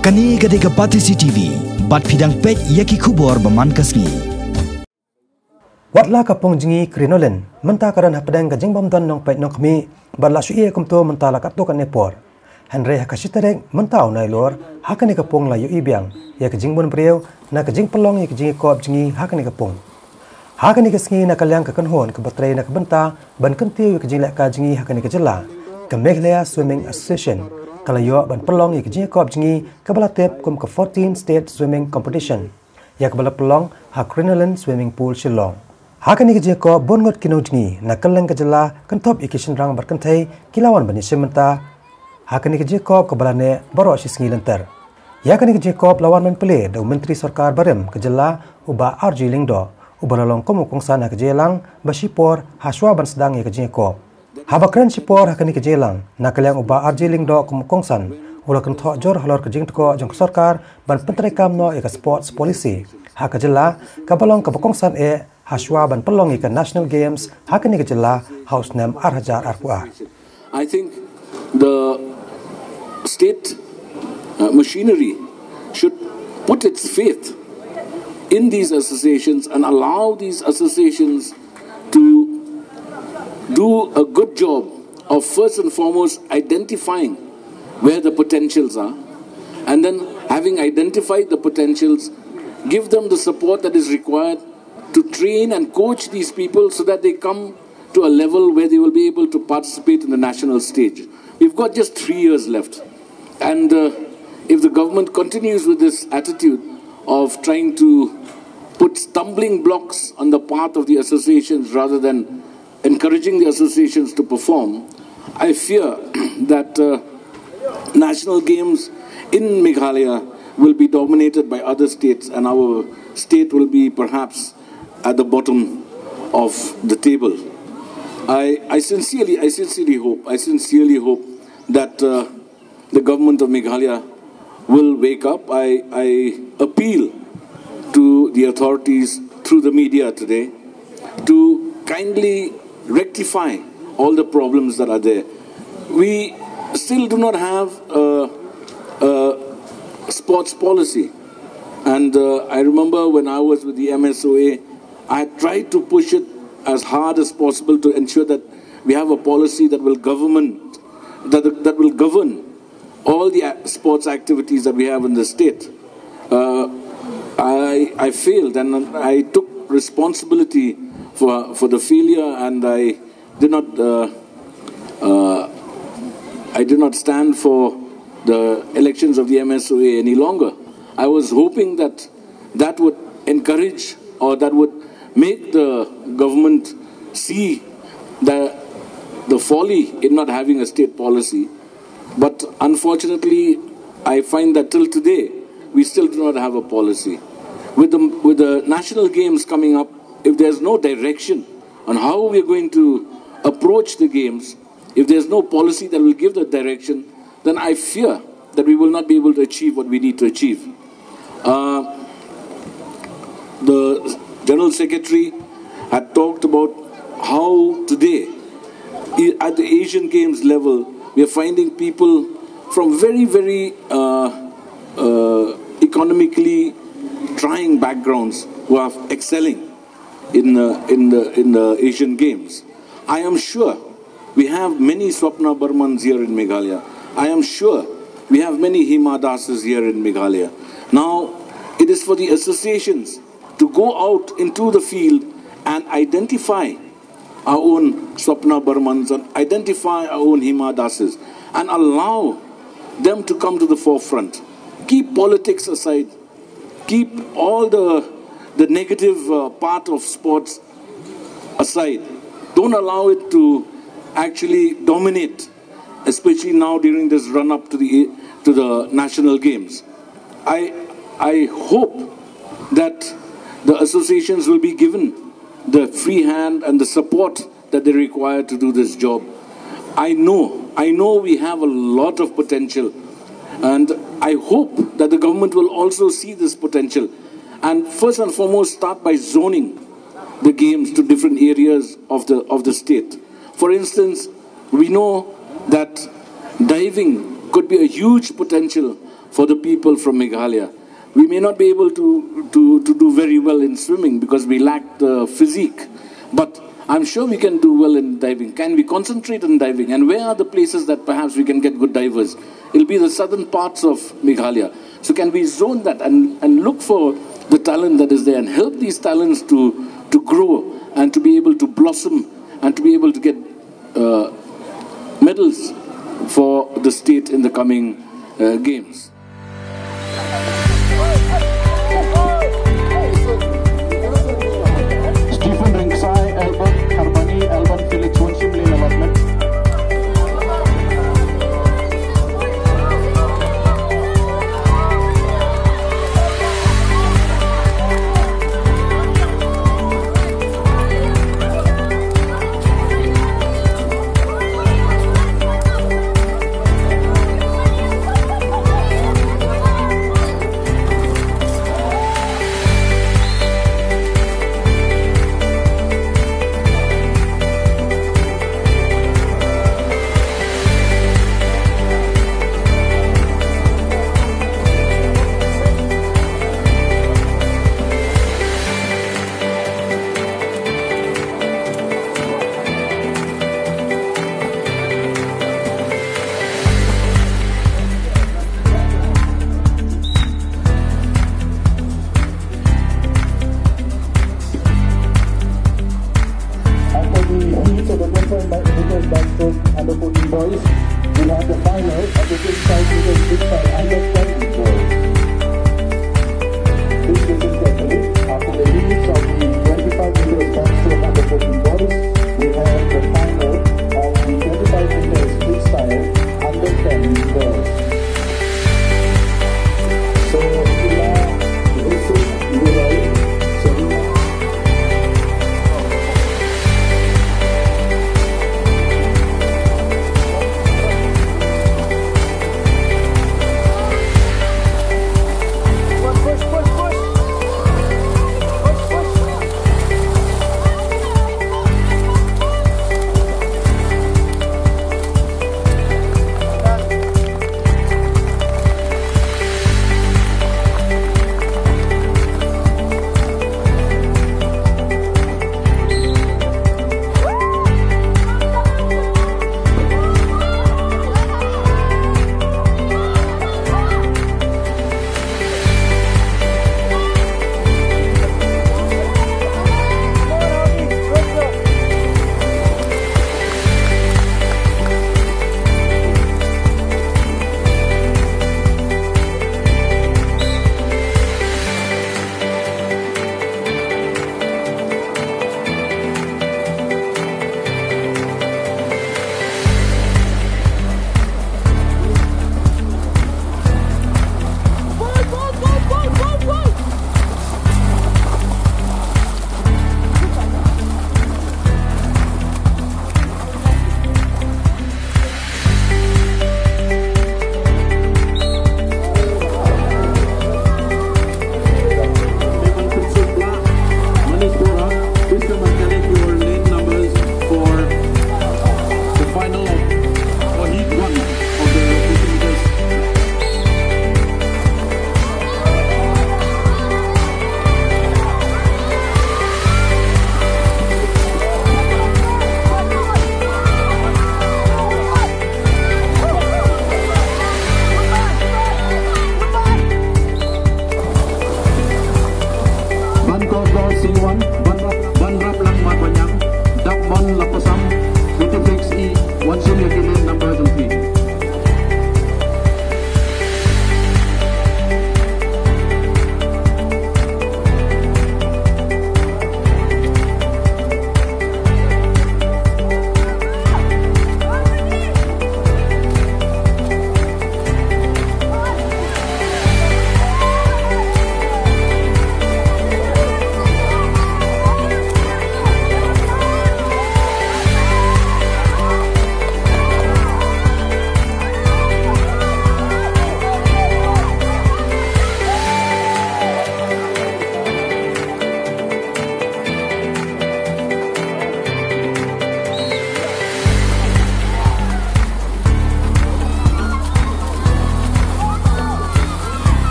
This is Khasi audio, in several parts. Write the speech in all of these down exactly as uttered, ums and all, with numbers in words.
Kane ka dei ka Batesi T V, bad phi dang peit ïa ki khubor ba man ka sngi. Wat la ka pung jngi Crinoline, mynta ka don hapdeng ka jingbym don nongpeit nongkhmih, bad la shu ïeh kumto mynta la katto katne por. Hynrei ha ka shi tarik mynta u Nailur, ha kane ka pung la ïohi biang ïa ka jingbun briew na ka jingpynlong ïa ka jingïakop jngi ha kane ka pung. Ha kane ka sngi na ka liang ka kynhun kaba trei na ka bynta ban kyntiew ïa ka jinglehkai jngi ha kane ka jylla, ka Meghalaya Swimming Association ka la ïoh ban pynlong ïa ka jingïakop jngi kaba la tip kum ka fourteen State Swimming Competition, ïa kaba la pynlong ha Crinoline Swimming Pool Shillong. Ha kane ka jingïakop bun ngut ki nongjngi na kylleng ka jylla kynthup ïa ki shynrang bad kynthei ki la wan ban ïashim bynta ha kane ka jingïakop kaba la neh baroh shi sngi lynter. Ïa kane ka jingïakop la wan ban plie da u Myntri Sorkar barim ka jylla u Bah R J Lyngdoh, uba la long kum u kongsan ha ka jingïalang ba shipor hashwa ban sdang ïa ka jingïakop. Haba kren shipor ha kane ka jingïalang na ka liang u Bah R J Lyngdoh kum u kongsan, u la kynthoh jur halor ka jingtkoh jong ka sorkar ban pyntreikam noh ïa ka sports policy ha ka jylla, kaba long kaba kongsan eh hashwa ban pynlong ïa ka National Games ha kane ka jylla ha u snem ar hajar arphew ar. I think the state uh, machinery should put its faith in these associations and allow these associations to do a good job of first and foremost identifying where the potentials are, and then, having identified the potentials, give them the support that is required to train and coach these people so that they come to a level where they will be able to participate in the national stage. We've got just three years left. And uh, if the government continues with this attitude of trying to put stumbling blocks on the path of the associations rather than encouraging the associations to perform, I fear that uh, national games in Meghalaya will be dominated by other states, and our state will be perhaps at the bottom of the table. I, I sincerely, I sincerely hope, I sincerely hope that uh, the government of Meghalaya will wake up. I, I appeal to the authorities through the media today to kindly rectify all the problems that are there. We still do not have a, a sports policy. And uh, I remember when I was with the M S O A, I tried to push it as hard as possible to ensure that we have a policy that will govern that, that will govern all the sports activities that we have in the state. Uh, I, I failed and I took responsibility for, for the failure, and I did not uh, uh, I did not stand for the elections of the M S O A any longer. I was hoping that that would encourage or that would make the government see the, the folly in not having a state policy. But unfortunately, I find that till today, we still do not have a policy. With the, with the national games coming up, if there's no direction on how we are going to approach the games, if there's no policy that will give that direction, then I fear that we will not be able to achieve what we need to achieve. Uh, the General Secretary had talked about how today, at the Asian Games level, we are finding people from very, very uh, uh, economically trying backgrounds who are excelling in, uh, in, the, in the Asian Games. I am sure we have many Swapna Barmans here in Meghalaya. I am sure we have many Hima Dasas here in Meghalaya. Now, it is for the associations to go out into the field and identify our own Swapna Barmans and identify our own Hima Dasas and allow them to come to the forefront. Keep politics aside. Keep all the, the negative uh, part of sports aside. Don't allow it to actually dominate, especially now during this run up to the, to the national games. I, I hope that the associations will be given the free hand and the support that they require to do this job. I know, I know we have a lot of potential, and I hope that the government will also see this potential and first and foremost start by zoning the games to different areas of the, of the state. For instance, we know that diving could be a huge potential for the people from Meghalaya. We may not be able to, to, to do very well in swimming because we lack the physique, but I'm sure we can do well in diving. Can we concentrate on diving? And where are the places that perhaps we can get good divers? It'll be the southern parts of Meghalaya. So can we zone that and, and look for the talent that is there and help these talents to, to grow and to be able to blossom and to be able to get uh, medals for the state in the coming uh, games. Stephen Ringsai, Elbert Harbani, Elbert Felix Winshim, Lila Wadman.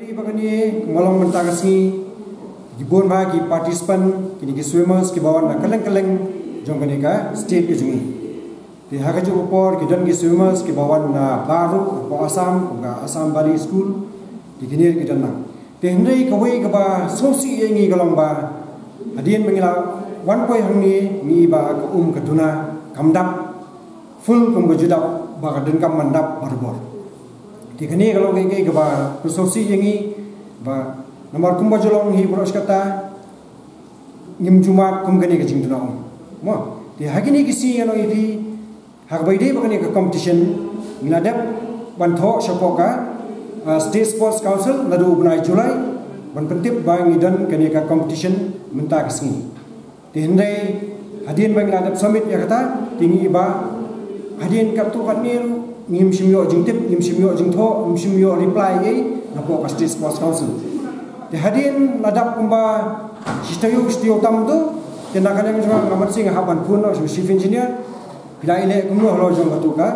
Ba kane ka long mynta ka sngi, ki bun ba ki participant, kine ki swimmers kiba wan na kylleng kylleng jong kane ka state ka jong ngi. Te ha kajuh ka por ki don ki swimmers kiba wan na baroh hapoh Assam, kum ka Assam Valley School, te kine ki don lang. Te hynrei kawei kaba sngewsih ïa ngi ka long ba hadien ba ngi la wan poi hangne ngi i ba ka um ka duna kam dap full kumba ju dap ba ka donkam ban dap barabor. Te kane ka long kaei kaei kaba sngewsih ïa ngi ba namar kumba ju long hi baroh shi katta ngim ju mad kum kane ka jingduna um. Mo, te ha kine ki sngi ngan ong ïa phi, ha kaba ïadei bad kane ka competition ngi la dep ban thoh shapoh ka, ah, State Sports Council naduh u bnai July ban pyntip ba ngi don kane ka competition mynta ka sngi. Te hynrei hadien ba ngi la dep submit ïa kata, te ngi i ba hadien katto katne ruh ngim shym ïoh jingtip, ngim shym ïoh jingthoh, ngim shym ïoh reply ei napoh ka State Sports Council. Te hadien la dap kumba shi taïew shi taïew tam tu, te na ka liang jong nga, nga mynsiem nga hap ban phone noh sha u chief engineer, phi la ïaleh kumno halor jong katu ka,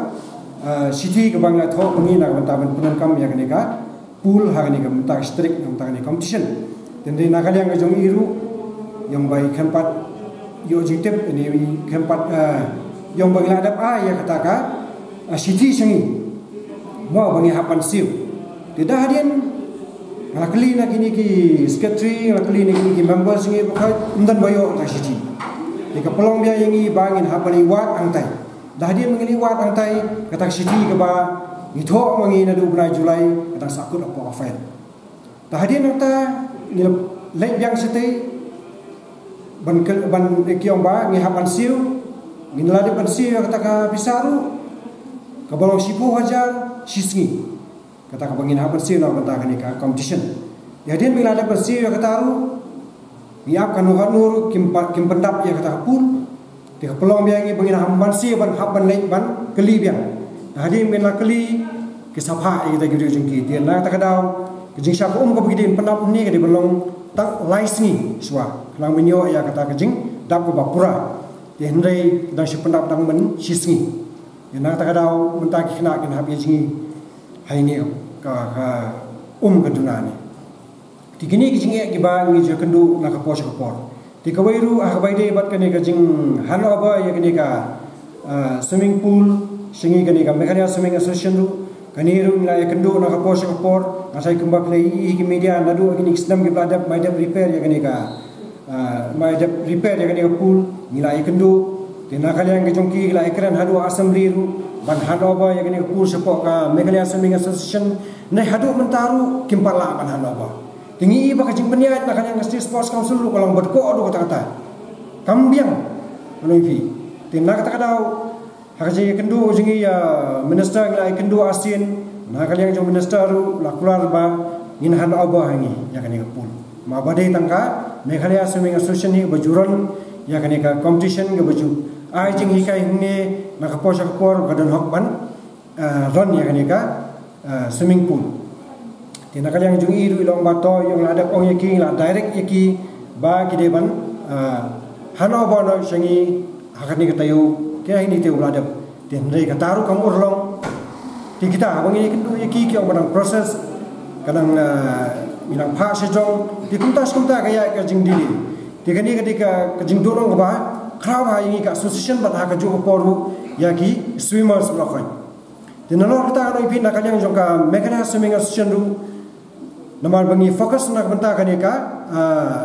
ah, shithi kaba ngi la thoh mynta na ka bynta ban pyndonkam ïa kane ka pool ha kane ka bynta ka sha tarik, na ka bynta kane ka competition. Te hynrei na ka liang ka jong i ruh, ïa ong ba i khlem pat ïoh jingtip, ine i khlem pat, ah, ïa ong ba ngi la dep ai ïa kata ka, ah, shithi sha ngi. Mo, ba ngi hap ban siew. Te da hadien nga la kylli na kine ki secretary, nga la kylli na kine ki members sha ngi, ba ka ym don ba ïoh kata ka shithi. Te ka pynlong biang ïa ngi ba ngin hap ban ïa wad hangtai. Da hadien ba ngin ïa wad hangtai, kata ka shithi kaba ngi thoh ma ngi naduh u bnai July ka dang sahkut hapoh ka file. Da hadien nangta ngi la leit biang shatei ban kyl-, ban, eh, ki ong ba ngi hap ban siew, ngin la dep ban siew ïa kata ka pisa ruh kaba long shiphew hajar shi sngi. Kata kaba ngin hap ban siew na ka bynta kane ka competition. Te hadien ba ngi la dep ban siew ïa kata ruh, ngi ap kano kano ruh kim pa-, kim pyndap ïa kata ka pool. Te ka pynlong biang ïa ngi ba ngin hap ban siew, ban hap ban leit ban kylli biang. Te hadien ba ngin la kylli, ki sa phah ïa kita ki briew jong ki. Te na kata ka daw ka jingshah ka um kaba ki dei ban pyndap hangne ka dei ban long tang lai sngi shuwa, khnang ban ïoh ïa kata ka jingdap kaba pura. Te hynrei dang shu pyndap tang ban shi sngi. Te na kata ka daw mynta ki khynnah kin hap ïa jngi ha ine ka, ka um ka duna ne. Te kine ki jingeh kiba ngi ju ïakynduh na ka por sha ka por. Te kawei ruh ha kaba ïadei bad kane ka jing hand over ïa kane ka, ah, swimming pool sha ngi, kane ka Meghalaya Swimming Association ruh, kane ruh ngi la ïakynduh na ka por sha ka por. Nga tharai kumba phi la ïohi ha ki media, naduh kine ki snem kiba la dep, ma dep repair ïa kane ka, ah, ma dep repair ïa kane ka pool, ngi la ïakynduh. Te na ka liang ka jong ki, ki la ïakren haduh assembly ruh ban hand over ïa kane ka pool shapoh ka Meghalaya Swimming Association. Hynrei haduh mynta ruh kim pat lah ban hand over. Te ngi i ba ka jingpynïaid na ka liang ka State Sports Council ruh ka long badkoh haduh katta katta. Kam biang, ngan ong ïa phi. Te na kata ka daw, ha ka jingïakynduh jong ngi ïa Minister, ngi la ïakynduh arsien, na ka liang jong Minister ruh la kular ba ngin hand over ha ngi ïa kane ka pool. Ma ba dei tang ka Meghalaya Swimming Association hi ba ju run ïa kane ka competition, kaba ju ai jinghikai hangne na ka por sha ka por, ka don hok ban, ah, run ïa kane ka, ah, swimming pool. Te na ka liang jong i ruh i la ong ba to, i ong la dep ong ïa ki, la direct ïa ki ba ki dei ban, ah, hand over noh sha ngi ha kane ka taïew, ki ha kine ki taïew ba la dep. Te hynrei kata ruh kam urlong. Te kita haba ngi ïakynduh ïa ki, ki ong ba dang process, ka dang, ah, ngi dang phah sha jong. Te kumta sha kumta ka ïaid ka jingdelay. Te kane ka dei ka, ka jingduhnong kaba khraw ha ïa ngi ka association bad ha kajuh ka por ruh ïa ki swimmers baroh khoit. Te nalor kata ngan ong ïa phi, na ka liang jong ka Meghalaya Swimming Association ruh, namar ba ngi focus na ka bynta kane ka, ah,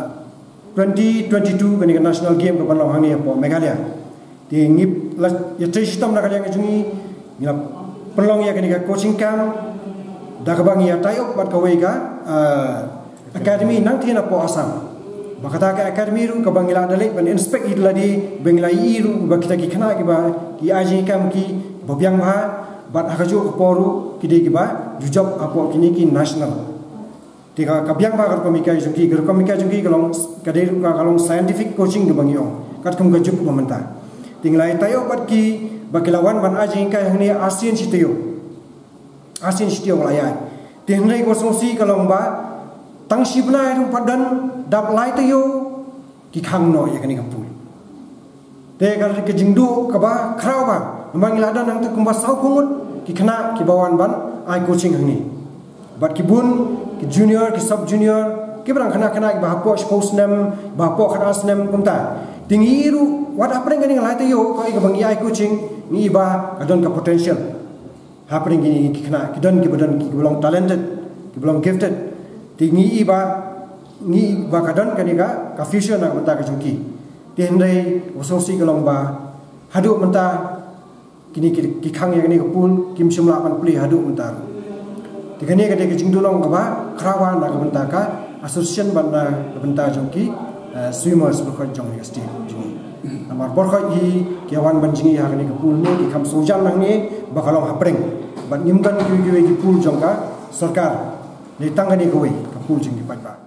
twenty twenty-two kane ka National Game kaban long hangne hapoh Meghalaya. Te ngi la ïatrei shitom na ka liang ka jong ngi, ngi la pynlong ïa kane ka coaching camp da kaba ngi ïa tie up bad kawei ka, ah, academy nangtei napoh Assam. Ba kata ka academy ruh kaba ngi la da leit ban inspect ïa lade, ba ngi la ïohi ruh ba kita ki khynnah kiba ki ai jinghikai ma ki ba biang bha, bad ha kajuh ka por ruh ki dei kiba ju jop hapoh kine ki national. Te ka, ka biang bha ka rukom hikai jong ki, ka rukom hikai jong ki ka long, ka dei ruh ka, ka long scientific coaching kaba ngi ong, katkum ka juk ba mynta. Te ngi la ïa tie up bad ki ba ki la wan ban ai jinghikai hangne arsien shi taïew. Arsien shi taïew la ïaid. Te hynrei kaba sngewsih ka long ba tang shi bnai ruh ym pat don, dap lai taïew ki khang noh ïa kane ka pool. Te ka, ka jingduh kaba khraw bha, namar ngi la don hangta kumba sawphew ngut ki khynnah kiba wan ban ai coaching hangne. Bad ki bun ki junior, ki sub junior, kiba dang khynnah khynnah, kiba hapoh shiphew snem, ba hapoh khatar snem kumta. Te ngi ruh, wat hapdeng kane ka lai taïew, ka kaba ngi ai coaching, ngi ba ka don ka potential. Hapdeng kine ki khynnah, ki don kiba don, kiba long talented, kiba long gifted. Te ngi ba, ngi ba ka don kane ka, ka future na ka bynta ka jong ki. Te hynrei, u sngewsih ka long ba, haduh mynta, kine ki, ki khang ïa kane ka pool, kim shym lah ban plie haduh mynta. Te kane ka dei ka jingdulong kaba khraw na ka bynta ka association bad na ka bynta jong ki, eh, swimmers baroh jong ka state jong ngi. Namar baroh hi ki wan ban jngi ha kane ka pool ne, ki kham sngewjan hangne ba ka long hapdeng. Bad ngim don kiwei kiwei ki pool jong ka sorkar. Dei tang kane kawei ka pool jong ki paidbah.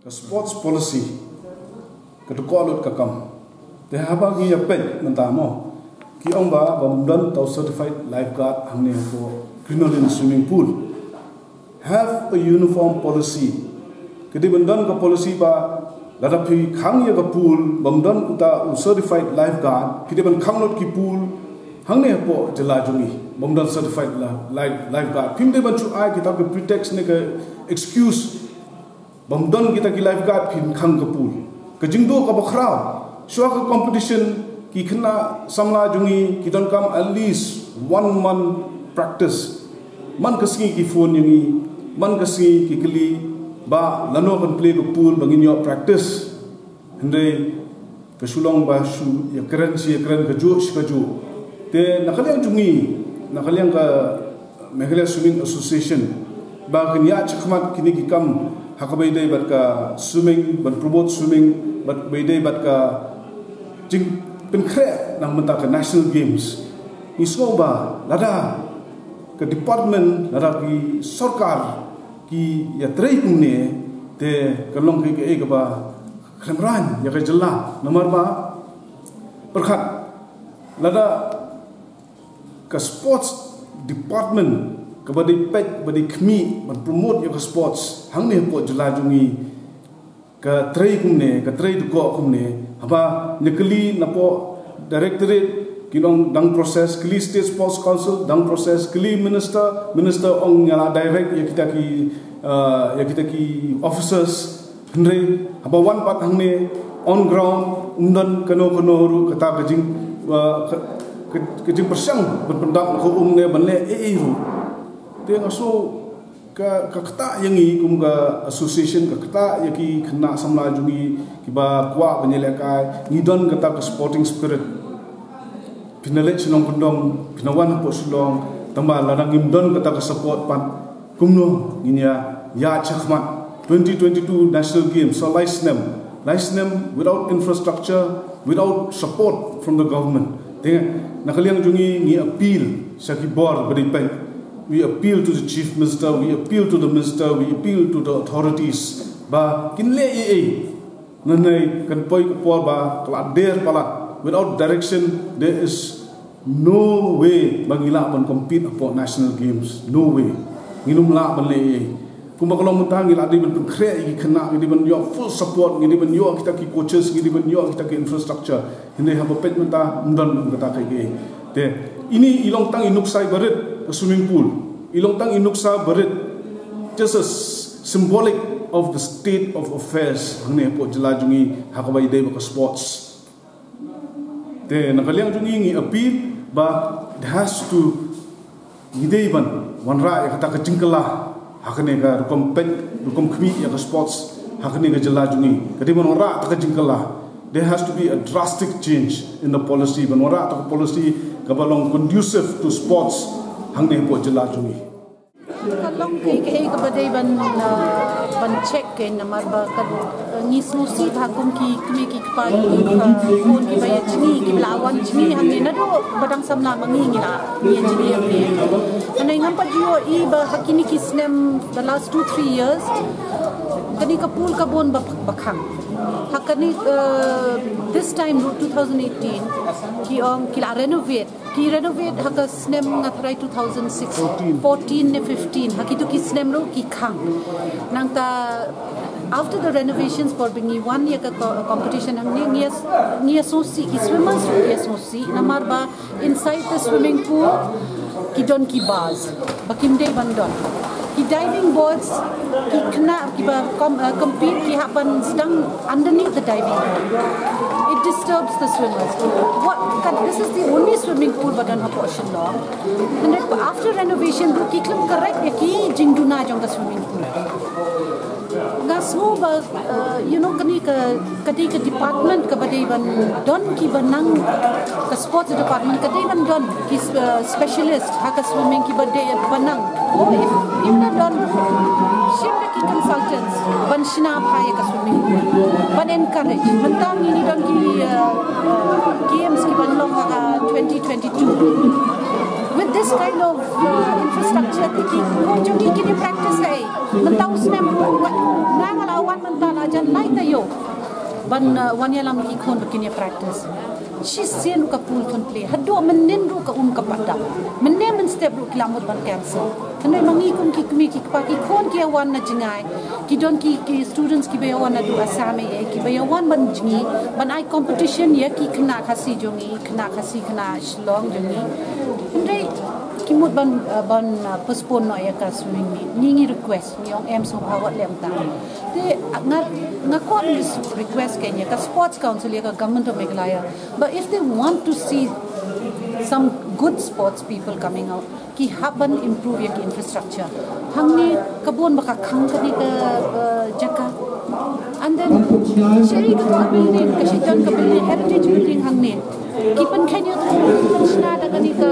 Ka sports policy, ka dkhot lut ka kam. Te haba ngi ïa peit mynta mo, ki ong ba bym don tang certified lifeguard hangne hapoh Crinoline swimming pool. Have a uniform policy. Ka dei ban don ka policy ba lada phi khang ïa ka pool, bym don uta u certified lifeguard, ki dei ban khang lut ki pool hangne hapoh jylla jong ngi, bym don certified la-, life-, lifeguard. Phim dei ban shu ai kita ki pretext ne ka excuse. Bym don kita ki lifeguard phin khang ka pool. Ka jingduh kaba khraw. Shuwa ka competition ki khynnah samla jong ngi ki donkam at least one month practice. Man ka sngi ki phone ïa ngi, man ka sngi ki kylli ba lano kan plie ka pool ba ngin ïoh practice. Hynrei ka shu long ba shu ïakren shi ïakren, kajuh shi kajuh. Te na ka liang jong ngi, na ka liang ka Meghalaya Swimming Association, ba kin ïaid shakhmat kine ki kam ha kaba ïadei bad ka swimming, ban promote swimming, bad ba ïadei bad ka jingpynkhreh na ka bynta ka National Games. Ngi sngew ba lada ka department, lada ki sorkar ki ïatrei kumne, te kan long kaei kaei kaba khlem rang ïa ka jylla. Namar ba pyrkhat, lada ka sports department kaba dei peit, ba dei khmih ban promote ïa ka sports hangne hapoh jylla jong ngi, ka trei kumne, ka trei dkhot kumne, haba ngi kylli napoh directorate, ki ong dang process, kylli State Sports Council, dang process, kylli minister, minister ong ngi la direct ïa kita ki, uh, ïa kita ki officers. Hynrei haba wan pat hangne on ground, ym don kano kano ruh kata ka jing, uh, ka, ka, ka jingpyrshang ban pyndap na ka um ne ban leh ei ei ruh. Te nga sngew ka, ka ktah ïa ngi kum ka association, ka ktah ïa ki khynnah samla jong ngi kiba kwah ban ïalehkai. Ngi don kata ka sporting spirit. Phin da leit shnong kyndong, phin da wan hapoh Shillong, tangba lada ngim don kata ka support pat, kumno ngin ïa ïaid shakhmat? Twenty twenty-two National Games, sa lai snem, lai snem without infrastructure, without support from the government. Te na ka liang jong ngi, ngi appeal sha ki bor ba dei peit. We appeal to the Chief Minister, we appeal to the Minister, we appeal to the authorities ba kin leh ei ei. Nangne kan poi ka por ba ka la der palat. Without direction, there is no way ba ngi lah ban compete hapoh National Games. No way. Ngin ym lah ban leh ei ei. Kumba ka long mynta, ngi la dei ban pynkhreh ïa ki khynnah, ngi dei ban ïoh full support, ngi dei ban ïoh kita ki coaches, ngi dei ban ïoh kita ki infrastructure. Hynrei haba peit mynta, ym don kata kaei kaei. Te ine i long tang i nuksa iba rit, ka swimming pool. I long tang i nuksa ba rit. Just a s-, symbolic of the state of affairs hangne hapoh jylla jong ngi ha kaba ïadei bad ka sports. Te na ka liang jong ngi, ngi appeal ba it has to, ngi dei ban wanrah ïa kata ka jingkylla ha kane ka rukom peit, rukom khmih ïa ka sports ha kane ka jylla jong ngi. Ka dei ban wanrah kata ka jingkylla. There has to be a drastic change in the policy. Ban wanrah kata ka policy kaba long conducive to sports hangne hapoh jylla jong ngi. Ka long kaei kaei kaba dei ban, uh, ban check kein, namar ba ka, uh, ngi sngewsih ba kum ki kmie ki kpa ki, uh, khun kiba ïa jngi, kiba la wan jngi hangne naduh ba dang samla ma ngi, ngi la, ngi ïa jngi hangne. Hynrei ngam pat ju ïohi ba ha kine ki snem, the last two three years, kane ka pool ka bun ba, ba khang. Ha kane, uh, this time ruh two thousand eighteen, ki ong ki la renovate. Ki renovate ha ka snem, nga tharai two thousand six, fourteen. Fourteen ne fifteen. Ha kito ki snem ruh ki khang. Nangta, after the renovations, por ba ngi wan ïa ka co-, competition hangne, ngi ïa, ngi ïa sngewsih, ki swimmers ruh ïa sngewsih. Namar ba inside the swimming pool ki don ki bars ba kim dei ban don. Ki diving boards, ki khynnah kiba com- uh, compete, ki hap ban sdang underneath the diving board. It disturbs the swimmers. What? Kat, this is the only swimming pool ba don hapoh Shillong. And then after renovation ruh ki khlem correct ïa ki jingduna jong ka swimming pool. Nga sngew ba, uh, you know, kane ka, ka dei ka department kaba dei ban don kiba nang, ka sports department ka dei ban don ki sp- uh, specialist ha ka swimming kiba dei ban nang. Oh, if, if na don, shim da ki consultants ban shna bha ïa ka swimming pool, ban encourage. Mynta ngi ngi don ki, uh, uh, games kiban long ha ka twenty twenty-two. With this kind of, uh, infrastructure, ki khun jong ngi kin ïa practice ei. Mynta u snem ruh, nga nga la wan mynta la jan lai taïew ban, uh, wan ïalam ki khun ba kin ïa practice. Shisien ruh ka pool kan plie. Haduh mynnin ruh ka um ka pat da. Mynne mynstep ruh ki la mut ban cancel. Hynrei ma ngi kum ki kmie ki kpa, ki khun ki ïa wan na jngai, ki don ki, ki students kiba ïa wan naduh Assam ei, kiba ïa wan ban jngi, ban ai competition ïa ki khynnah Khasi jong ngi, khynnah Khasi, khynnah Shillong jong ngi. Hynrei ki mut ban, uh, ban, uh, postpone noh ïa ka swimming meet. Ngi ngi request, ngi ong em sngewbha wat leh mynta. Te, uh, nga, nga kwah request kein ïa ka Sports Council, ïa ka Government of Meghalaya. But if they want to see some good sports people coming out, ki hap ban improve ïa ki infrastructure. Hangne ka bun ba ka khang kane ka, uh, jaka. And then, shaei kata ka building, ka shitom ka building, heritage building hangne. Ki pynkheiñ ïa ka, ki pynshna da kane ka,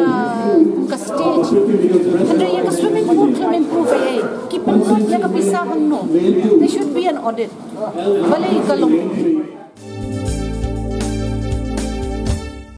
ka stage. Hynrei ïa ka swimming pool khlem improve ei. Ki pynlut ïa ka pisa hangno. There should be an audit. Balei ka long.